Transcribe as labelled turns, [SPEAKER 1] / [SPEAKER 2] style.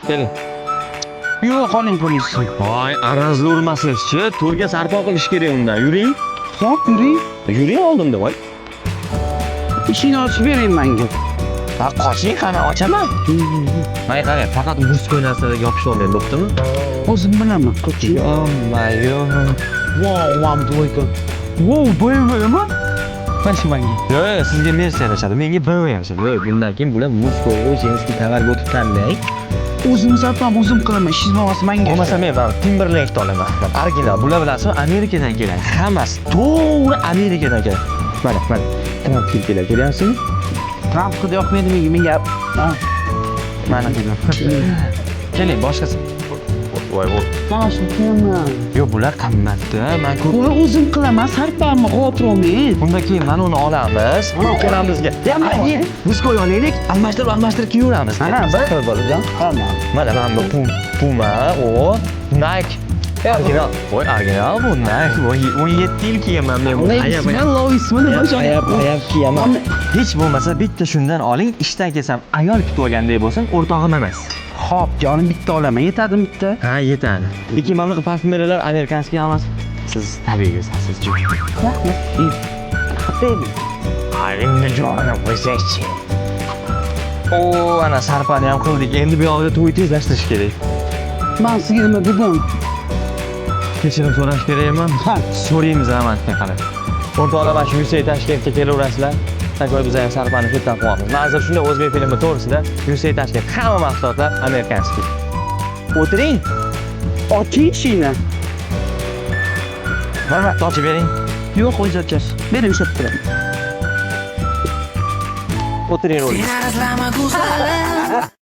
[SPEAKER 1] Keling.
[SPEAKER 2] Yo'q, oling pulingizni.
[SPEAKER 1] Voy, arazli urmasizchi, to'yga sarpo qilish kerak undan. Yuring.
[SPEAKER 2] Hop, yuring.
[SPEAKER 1] Yuring oldimda, voy.
[SPEAKER 2] Eshikni ochib bering menga.
[SPEAKER 1] Ha, qoching, qani ochaman. Mana qarang, faqat мужской narsalarga yopishib olmang, bo'ptimi?
[SPEAKER 2] O'zim bilaman, qoching.
[SPEAKER 1] Yo-mayo.
[SPEAKER 2] Wow, вам двойка. Wow, BMWmi? Mana shu menga.
[SPEAKER 1] Yo'q, yo'q, sizga Mercedes yarashadi, menga BMW yarashadi. Yo'q, bundan keyin bular мужской, женский tovarga o'tib tanlang.
[SPEAKER 2] O'zim sarpam, o'zim qilaman. Ishingiz bo'lmasa menga.
[SPEAKER 1] Bo'lmasa men mana Timberlake'ni olaman. Original. Bular bilasizmi, Amerikadan keladi. Hammasi to'g'ri Amerikadan keladi. Mana, mana. Tramp kelib keladi, ko'ryapsizmi?
[SPEAKER 2] Tramp hidi yoqmaydi menga, menga. Ha.
[SPEAKER 1] Mana. Keling, boshqasi. Voy, voy.
[SPEAKER 2] Mana shu qilaman.
[SPEAKER 1] Yo'q, bular qimmatda. Men ko'p.
[SPEAKER 2] Voy, o'zim qilaman, sarpamni xavotir olmang.
[SPEAKER 1] Unda keyin mana uni olamiz. Ikkalamizga. Мужской olaylik, almashtirib almashtirib kiyaveramiz.
[SPEAKER 2] Ha,
[SPEAKER 1] bir xil bo'ladi.
[SPEAKER 2] Tamam.
[SPEAKER 1] Mana mana bu Puma, o Nike. Original. Voy, original bu Nike. Voy, 17 yil kiyaman men buni. Ayab,
[SPEAKER 2] Ismi, Lov ismi nima?
[SPEAKER 1] ayab, ayab kiyaman. Hech bo'lmasa bitta shundan oling, ishdan kelsam ayol kutib olgandek bo'lsin, o'rtog'im emas.
[SPEAKER 2] Xo'p, jonim, bitta olaman. Yetadimi bitta?
[SPEAKER 1] Ha, yetadi. Lekin mana bunaqa parfyumeriyalar американский emas. Siz tabiiy go'zalsiz.
[SPEAKER 2] Rahmat. Xatayli.
[SPEAKER 1] Endi jonim qo'ysangchi. O, ana sarpani ham qildik. Endi bu yoqda to'y tezlashtirish kerak.
[SPEAKER 2] Men sizga nima dedim?
[SPEAKER 1] Kechirim so'rash kerakmi?
[SPEAKER 2] Ha.
[SPEAKER 1] So'raymiz Ahmadga qarab. O'rtoqlar, mana shu USA Toshkentga kelaverasizlar. Такой biz ham sarpani shu yerdan qilyapmiz. Manzil shunday, o'zbek filmi to'g'risida USA Toshkent, hamma mahsulotlar американский. O'tiring.
[SPEAKER 2] Oching eshikni.
[SPEAKER 1] Bir marta ochib bering.
[SPEAKER 2] Yo'q, o'zi ochasiz. Bering, ushlab turaman.
[SPEAKER 1] O'tiring rulga.
[SPEAKER 3] Sen arazlama, go'zalim.